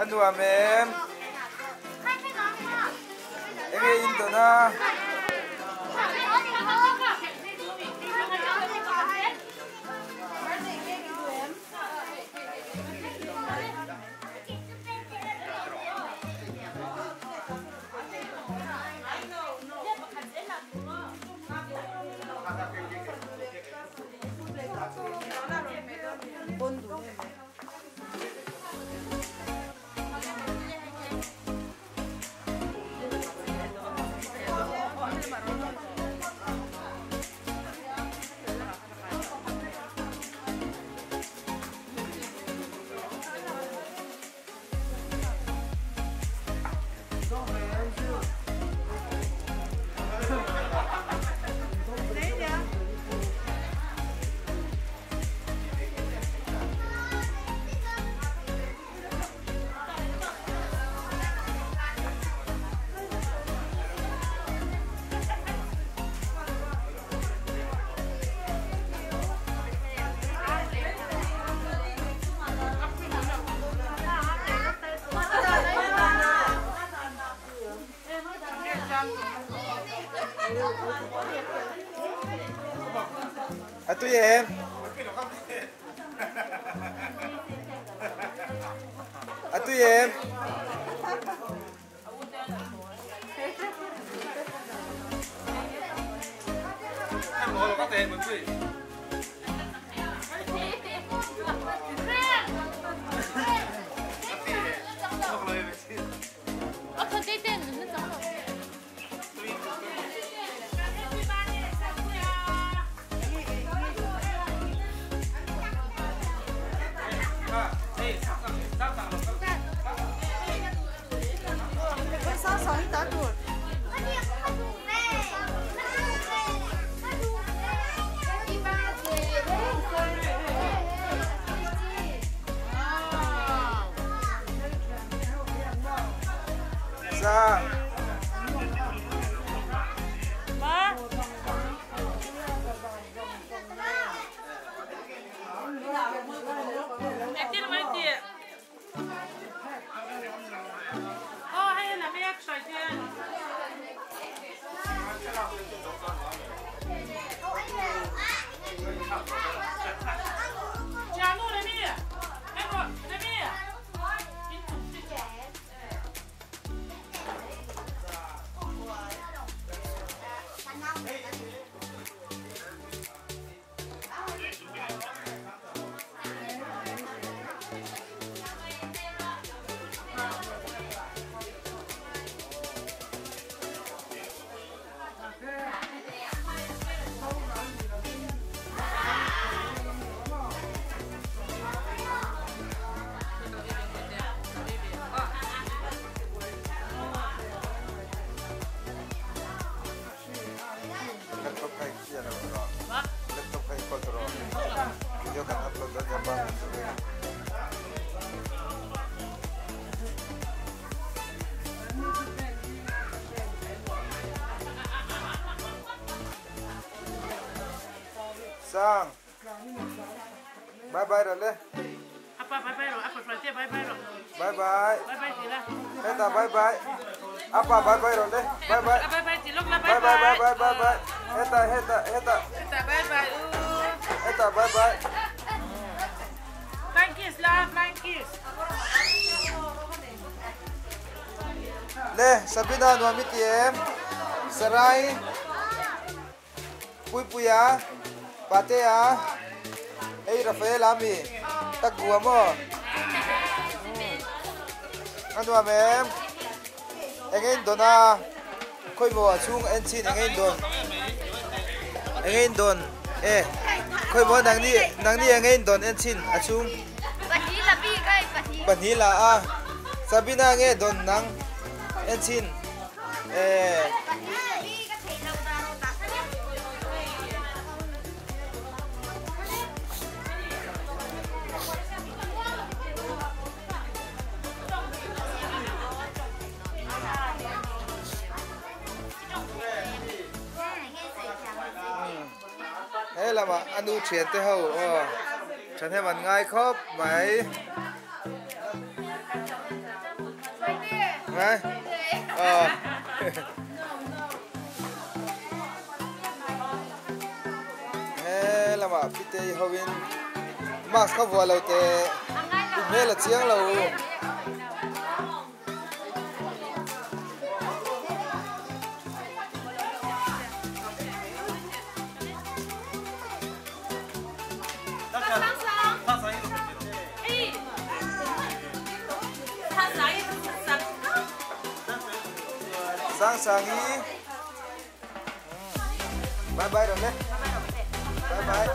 A nuam em? Enge in dawn a? A tui em? A tui em? Sa. Laptop kha i Laptop kha i kawl tawh rawh. Video kan upload dawn nia bang in turin. Sang. Bye bye rawh le. Apa bye bye rawh, apa hruai bye bye rawh. Bye bye. Bye bye ti la. Heta bye bye. Apa bye bye rawh le. Bye bye. Bye bye ti lawk la bye bye. Bye bye bye bye. Heta heta heta. Heta bye bye u. Heta bye bye. Flying kiss la, flying kiss. Le Sabina nuam i ti em. Sarai. Puipuia, Patea, hei Rafael a mi tak bu a maw? A nuam em? Eng a indawn a? Khawi maw a chhung en chin eng a indawn? Eng a indawn e? Khawi maw nangni nangni eng a indawn en chin a chhung? Pahnih la a. Sabina nge dawn nang en chin? E. He lamah a nu thian te ho aw thahnem an ngai khawp mai. Ngai aw. He lamah Pitei hoin mask kha vuah lo teh i hmel a chiang lo. Sang sang i bye bye rồi đấy bye bye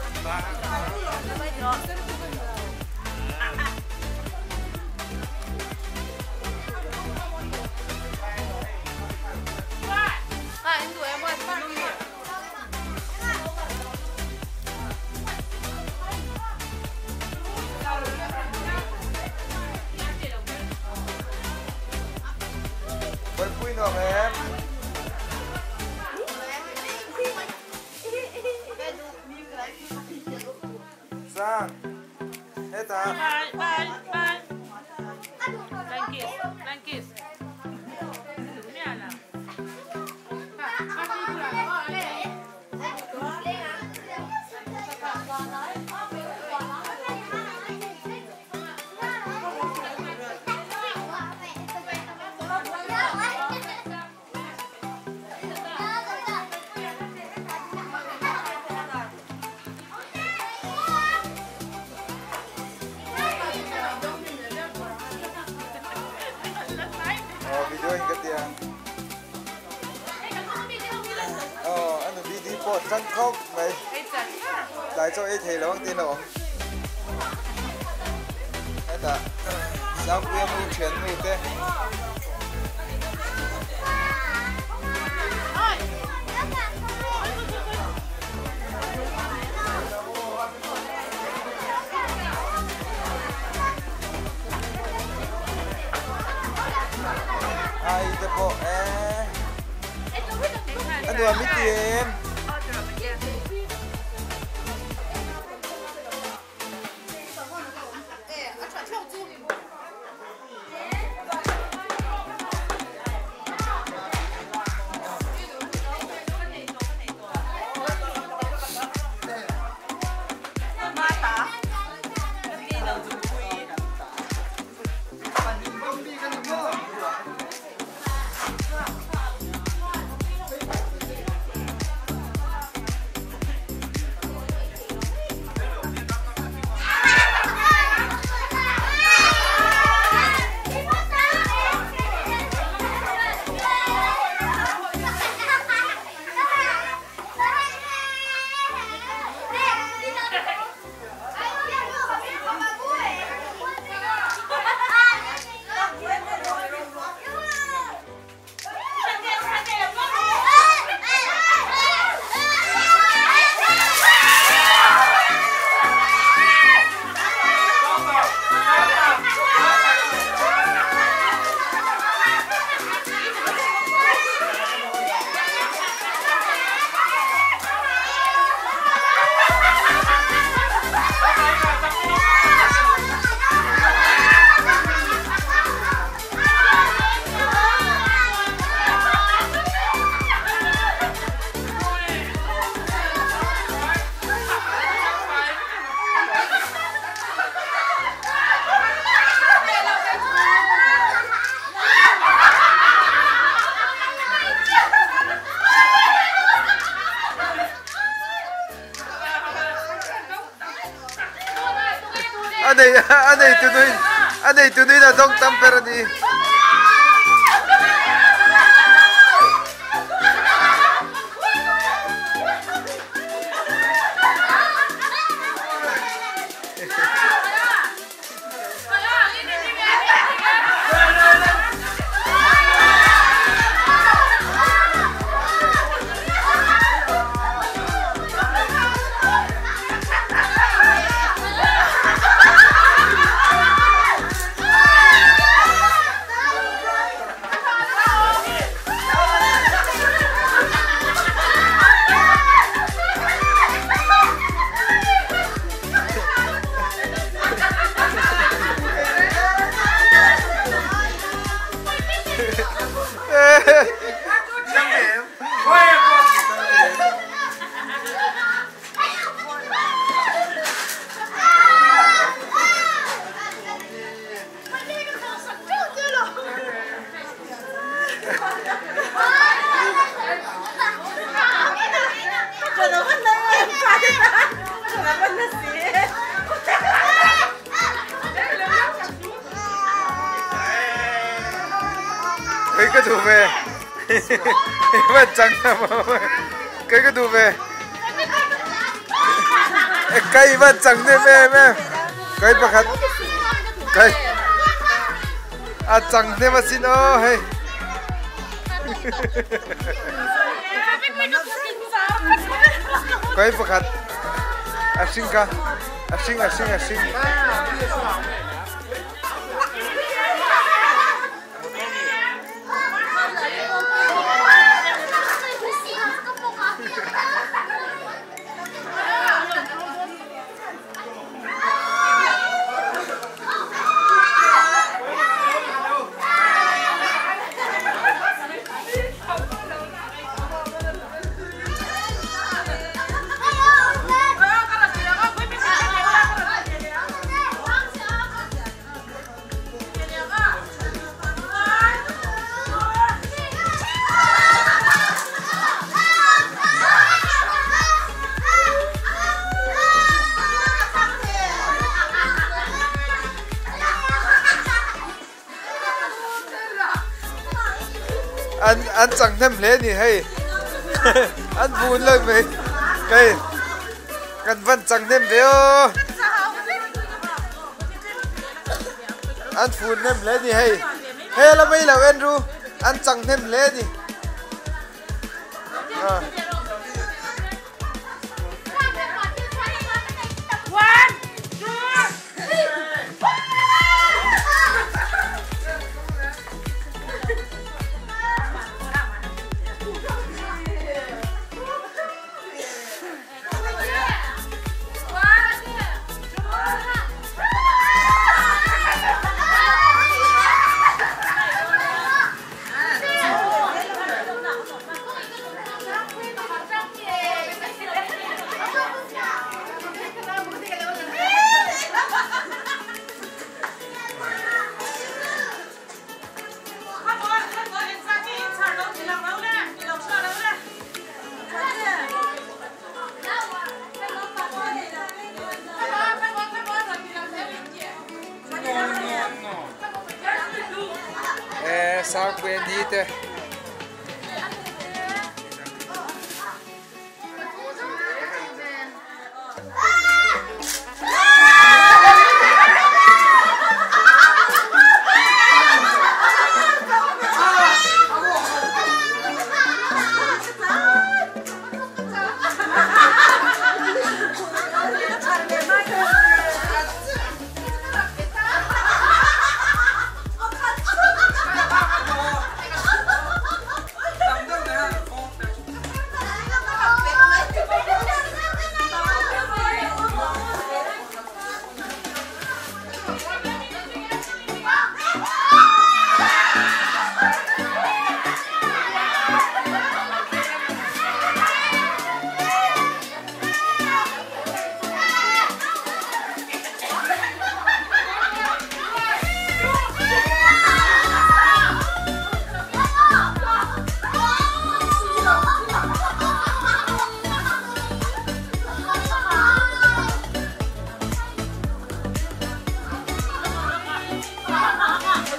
Buaipui nuam em. Sang. Hetah. Bye bye bye. Flying kiss. Flying kiss. Aw video in ka ti ang. Aw a nu BD pawh tan khawp mai. Tlai chaw ei thei lo ang tiin a awm. Hetah Zangpuia nu thiannu te. Ai te pawh eh a nuam i ti em? A nei a nei tu nuin a nei tu nuin a dawng tam ber a ni. Kei ka duh ve Hman chang na maw Kei ka duh ve Kei hman chang nem em em Kei pakhat Kei A chang hnem asin aw hei. Kei pakhat a hring kha a hring a hring a hring. An an chang hnem hle ni hei an bun lo mai kei kan van chang hnem ve aw. An fun hnem hle ni hei. He la mai lo en ru. An chang hnem hle ni. One, two, three, four. Sangpuian ni te.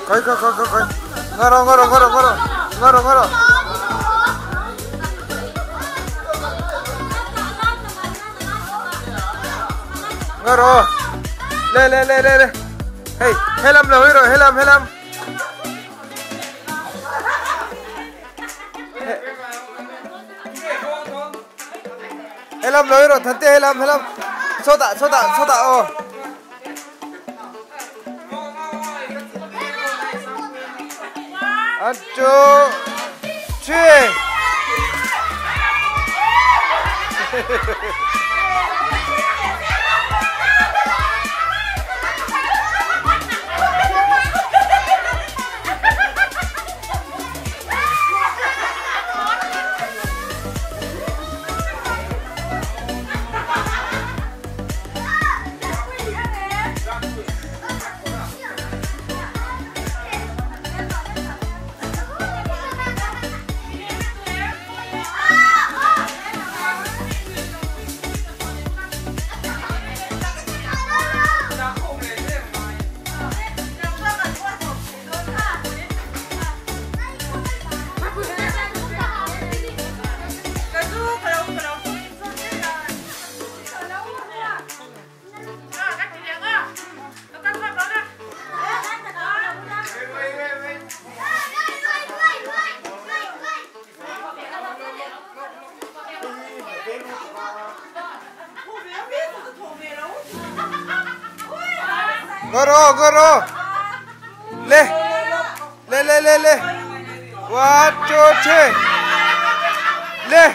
Khoi khoi khoi khoi khoi. Ngaro ngaro ngaro ngaro. Ngaro ngaro. Ngaro. Le le le le le. Hey, helam lo hero, helam helam. Helam lo hero, thante helam helam. Soda soda soda oh. One, two, three. Goro, goro. Le. Le, le, le, le. 1, 2, 3. Le.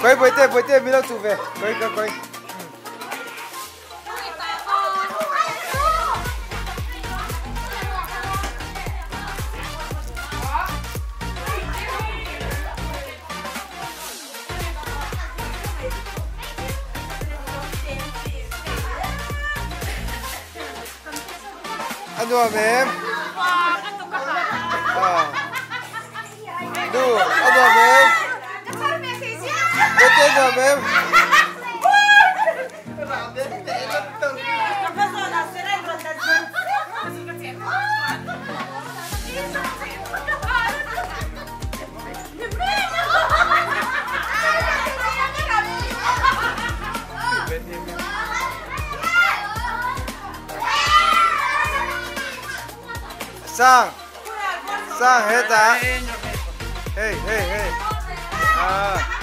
Koi boite, boite, milo tu ve. Koi, koi, koi. Ano mem? Du, ano mem? Boite ano mem? Sang Sang hetah hei hei hei ah.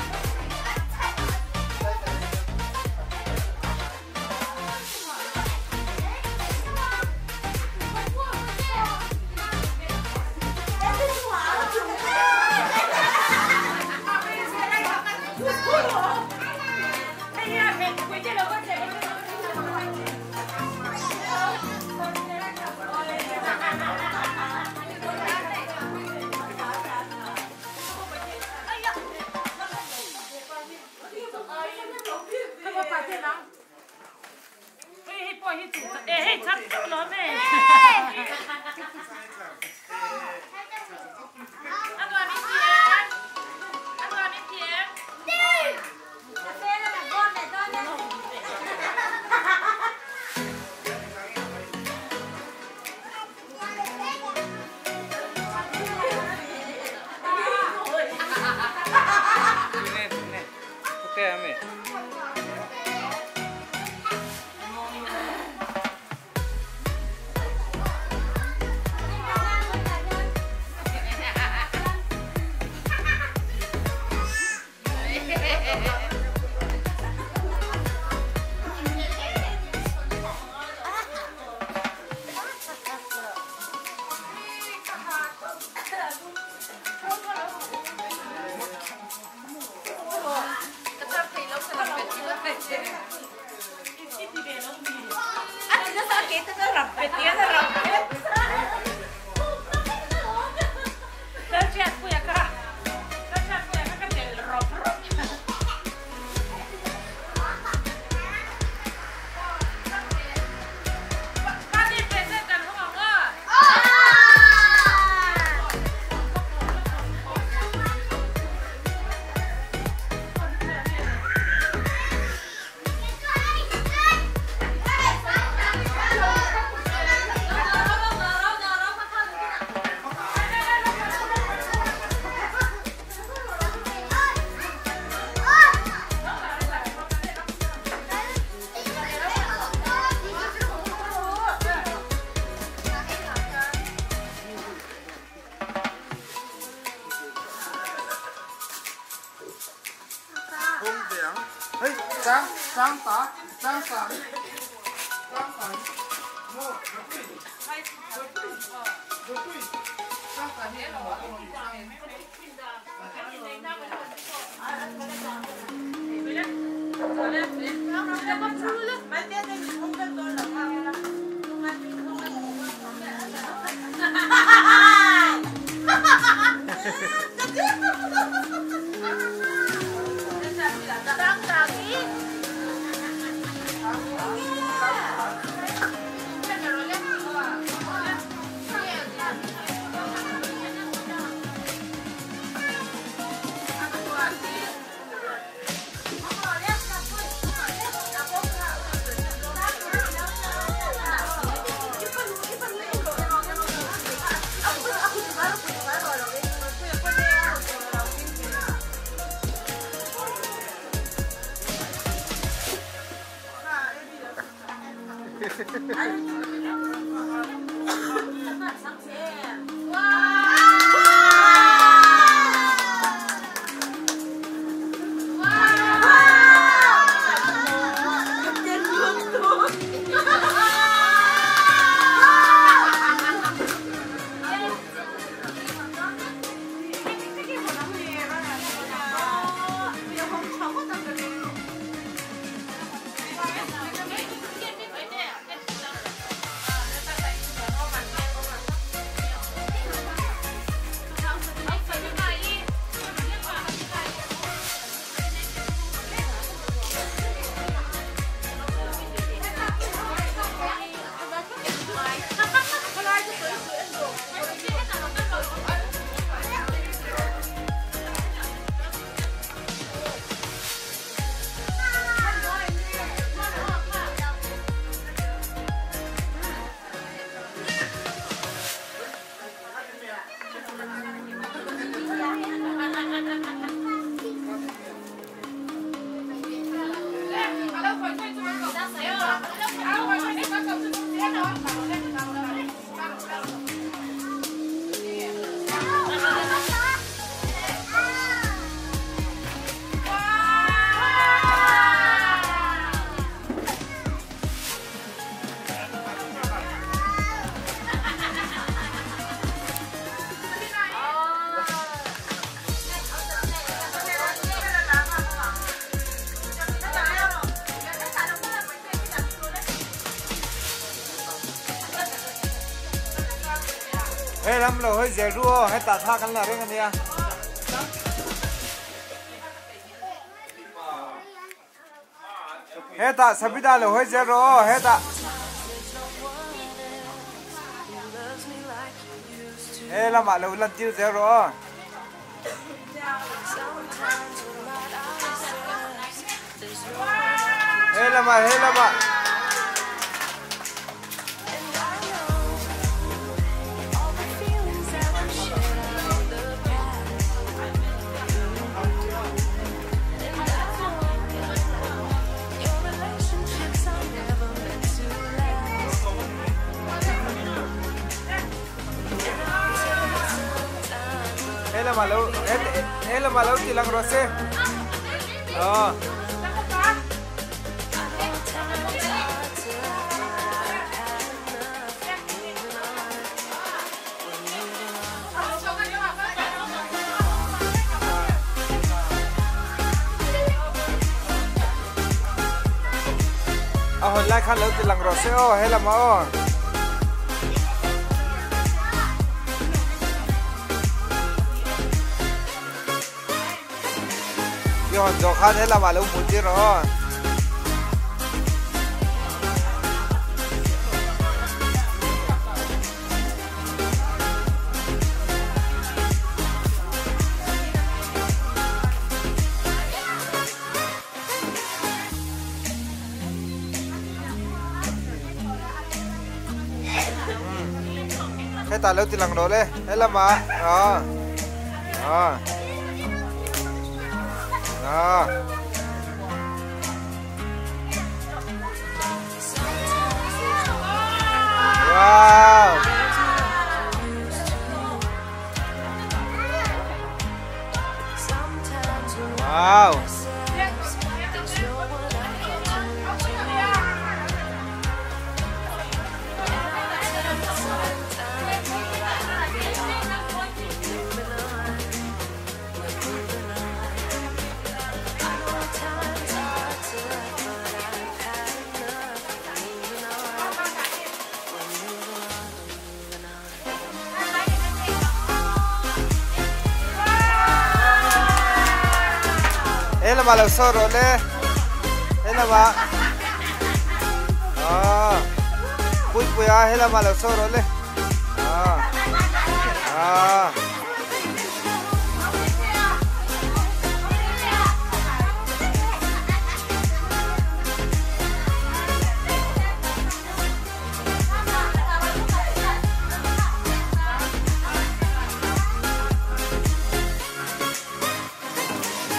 He lam lo hawi zel ru aw, hetah thla kan la reng a nia. Hetah Sabita lo hawi zel rawh aw, hetah. He lamah lo lan tir zel rawh aw. He lamah, he lamah. He lamah lo he lamah lo ti lang rawh se. Aw. A hawn lai khan lo ti lang rawh se aw he lamah aw. I hawn zawh khan he lamah lo hmuh tir rawh aw. Hetah lo ti lang rawh le helamah ah ah ah. Wow. Wow. He lamah lo saw rawh le. He lamah. Ah. Pui pui a he lamah lo saw rawh le. Ah. Ah.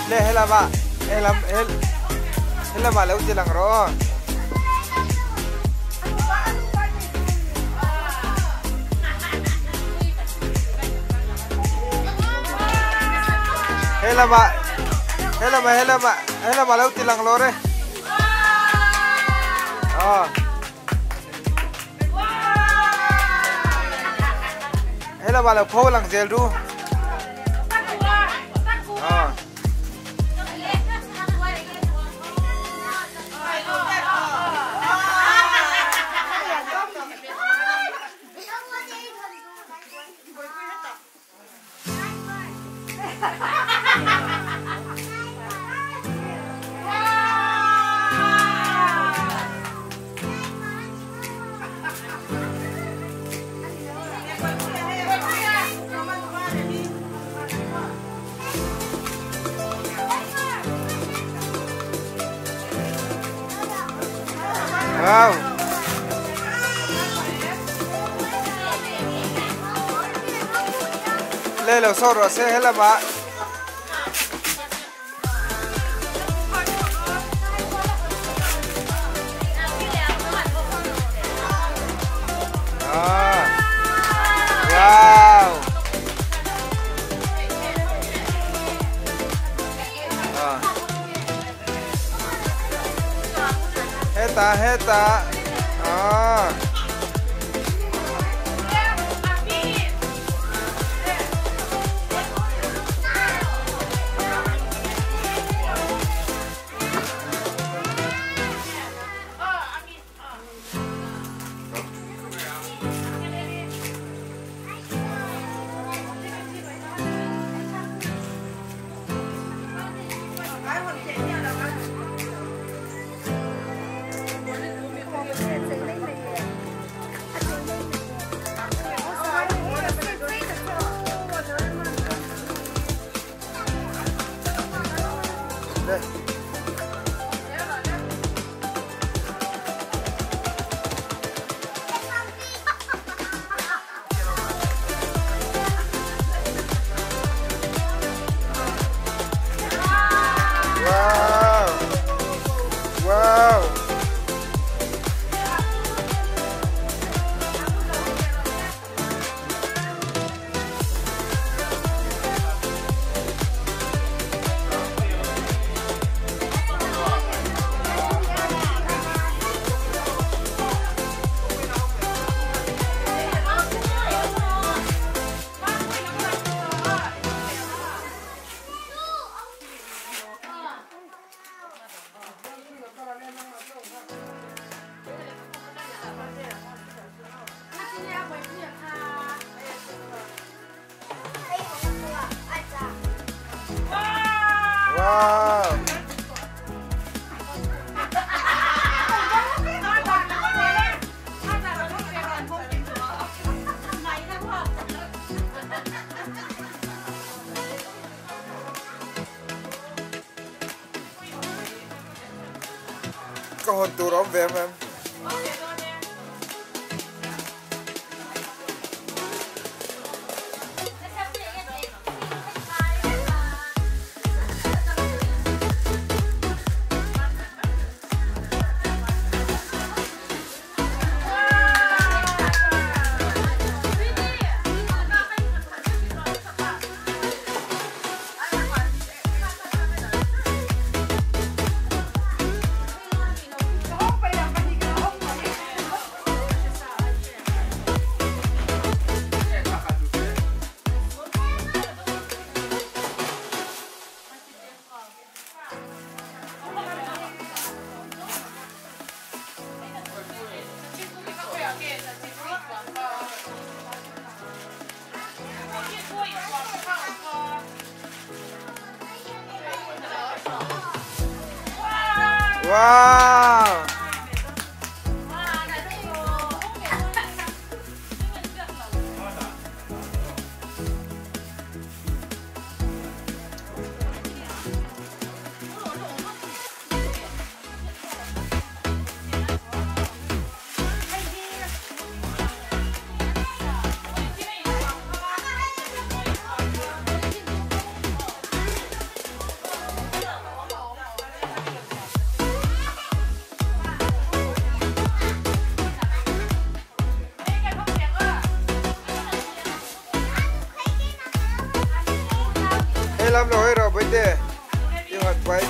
Le helama helam hel helama lo ti lang rawh. Helama helama helama helama lo ti lang lo re. Ah. Helama lo pho lang zel ru. Ah. Wow. Le lo saw rawh se helamah. Ah. Wow. Ah. Hetah hetah. Ah. Wow! Ka hawn tur a awm ve em em. Wow! He lam lo hei rawh Bawihte i hawn pai.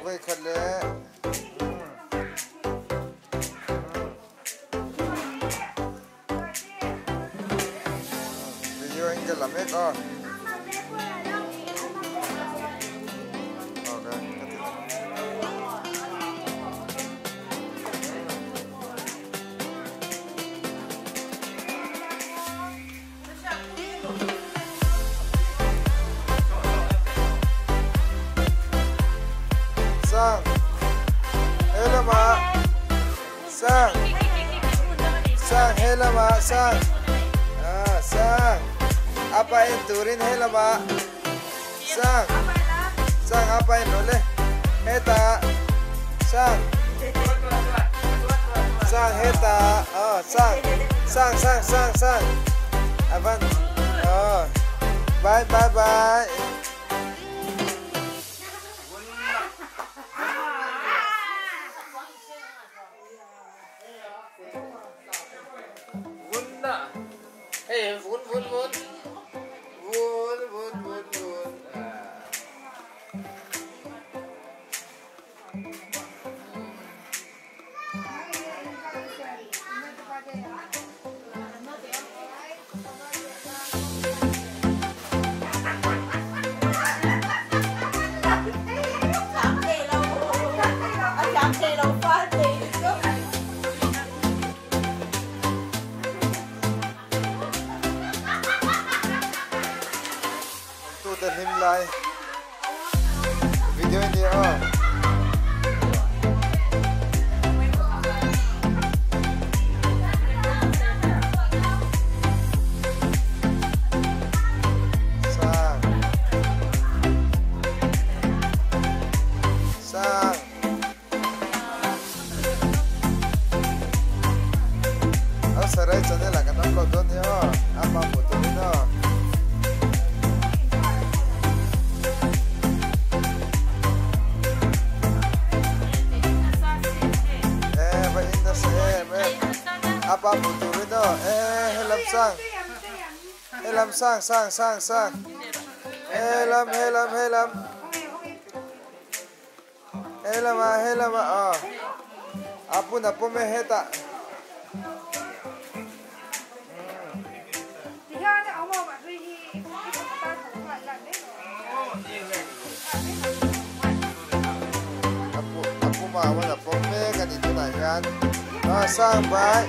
Vawikhat le video in ka la mek a. Okay, ka ti. Sang helama sang sang helama sang ah sang apa en turin helama sang sang apa en ole heta sang sang heta ah sang sang sang sang sang avan oh bye bye bye. Hey, vun vun vun vun vun vun vun. Hlim lai video a ni aw. Sang. Sang. A sarai channel ah kan upload dawn hi aw. Ama hmuh turin aw. E va in nasa em em. Apa hmuh turin aw. E helam sang. Helam sang sang sang sang. Helam helam helam. Helama helama aw. Apun apum e hetah. Apuma wan a pawm mek a ni tunah hian a sang bai.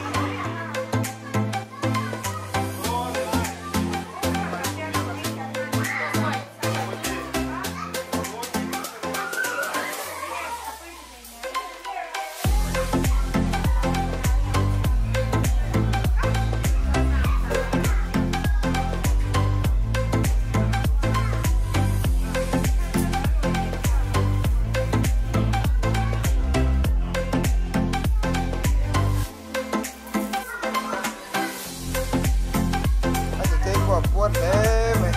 A nutei pawh a puar hle mai.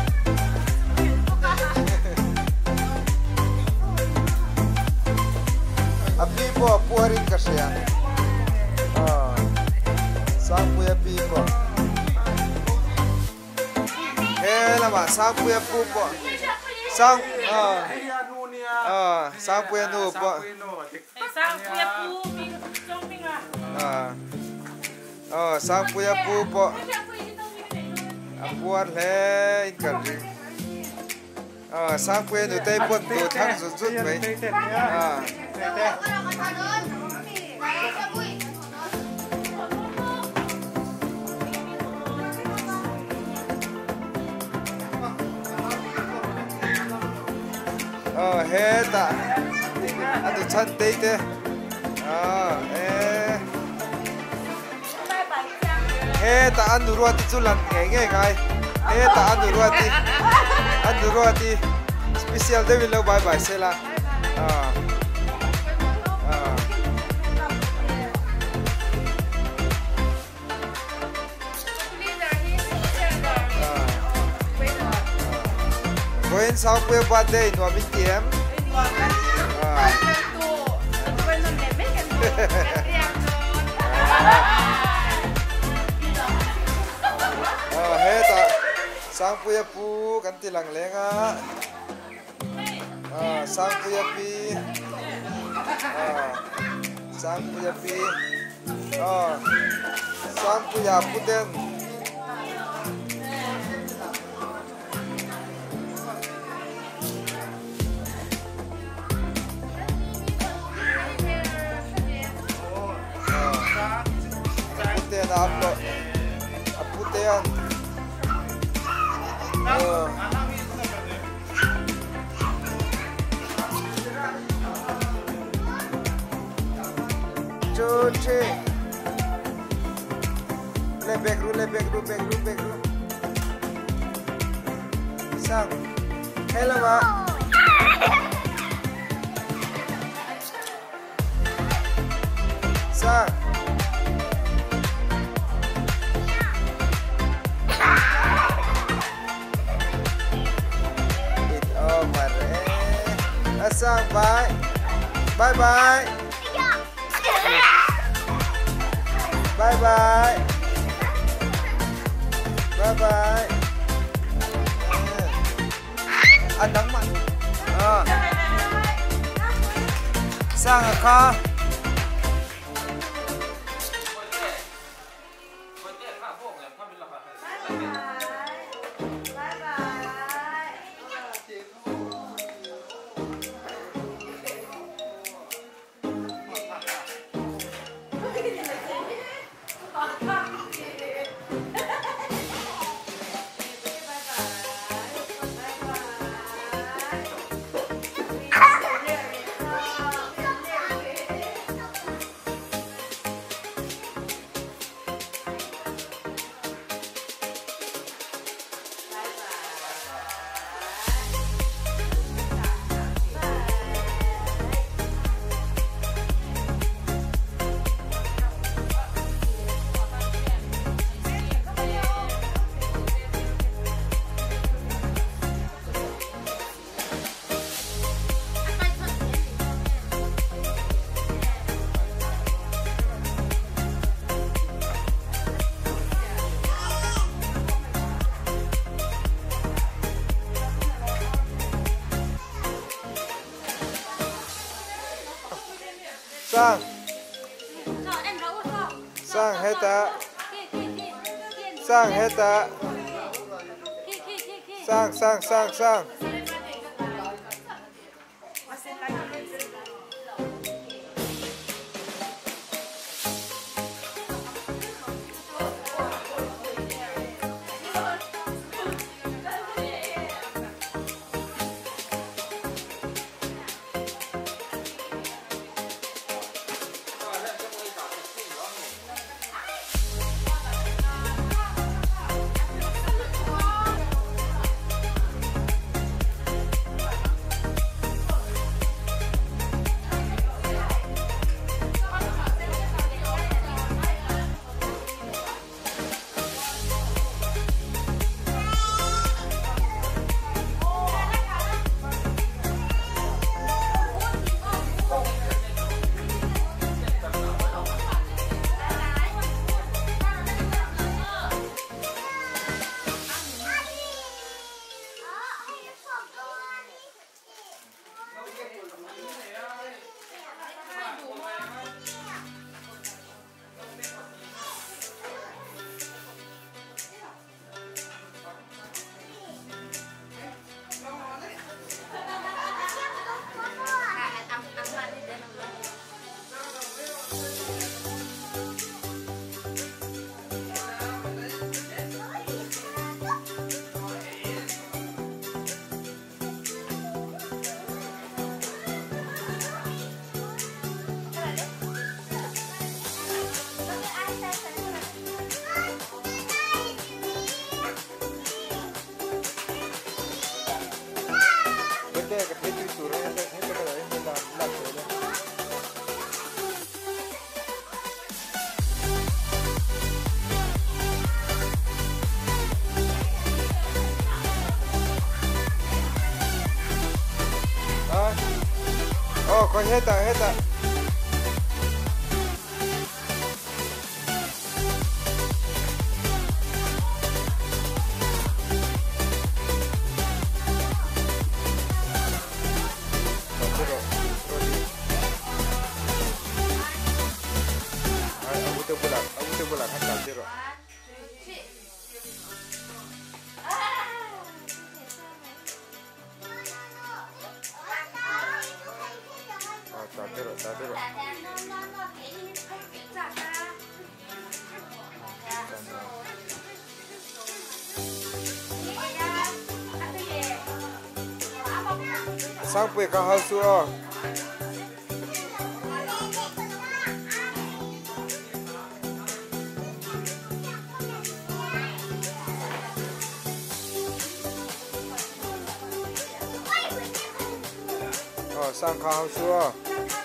A pi pawh a puarin ka hria. Aw Sangpuia pi pawh. He lamah Sangpuia pu pawh Sang aw aw Sangpuia nu pawh. Aw Sangpuia pu pawh a puar hle in kan ring. Aw Sangpuia nutei pawn duh thlang zut zut mai. Aw hetah a nu chhan tei te aw e hetah a nu ruati chu lan ngei ngei ngai hetah a nu ruati a nu ruati special deuhin lo bye bye sela aw aw. Vawiin Sangpuia birthday nuam in ti em? Hetah Sangpuia pu kan ti lang leng a, Sangpuia pi, Sangpuia pi. Aw Sangpuia puten. Puten a upload a putean. Aw. Two, three. Le back ru, le back ru, back ru, back ru. Sang. Hello ma. Sang. It over eh. Sang bye. Bye bye. Bye bye. Bye bye. A nang mah. Sang a kha. Sang Sang hetah Sang hetah Sang sang sang sang. Oh, kau heta heta. Sang pui ka hau su o. Oh, sang ka hau su o.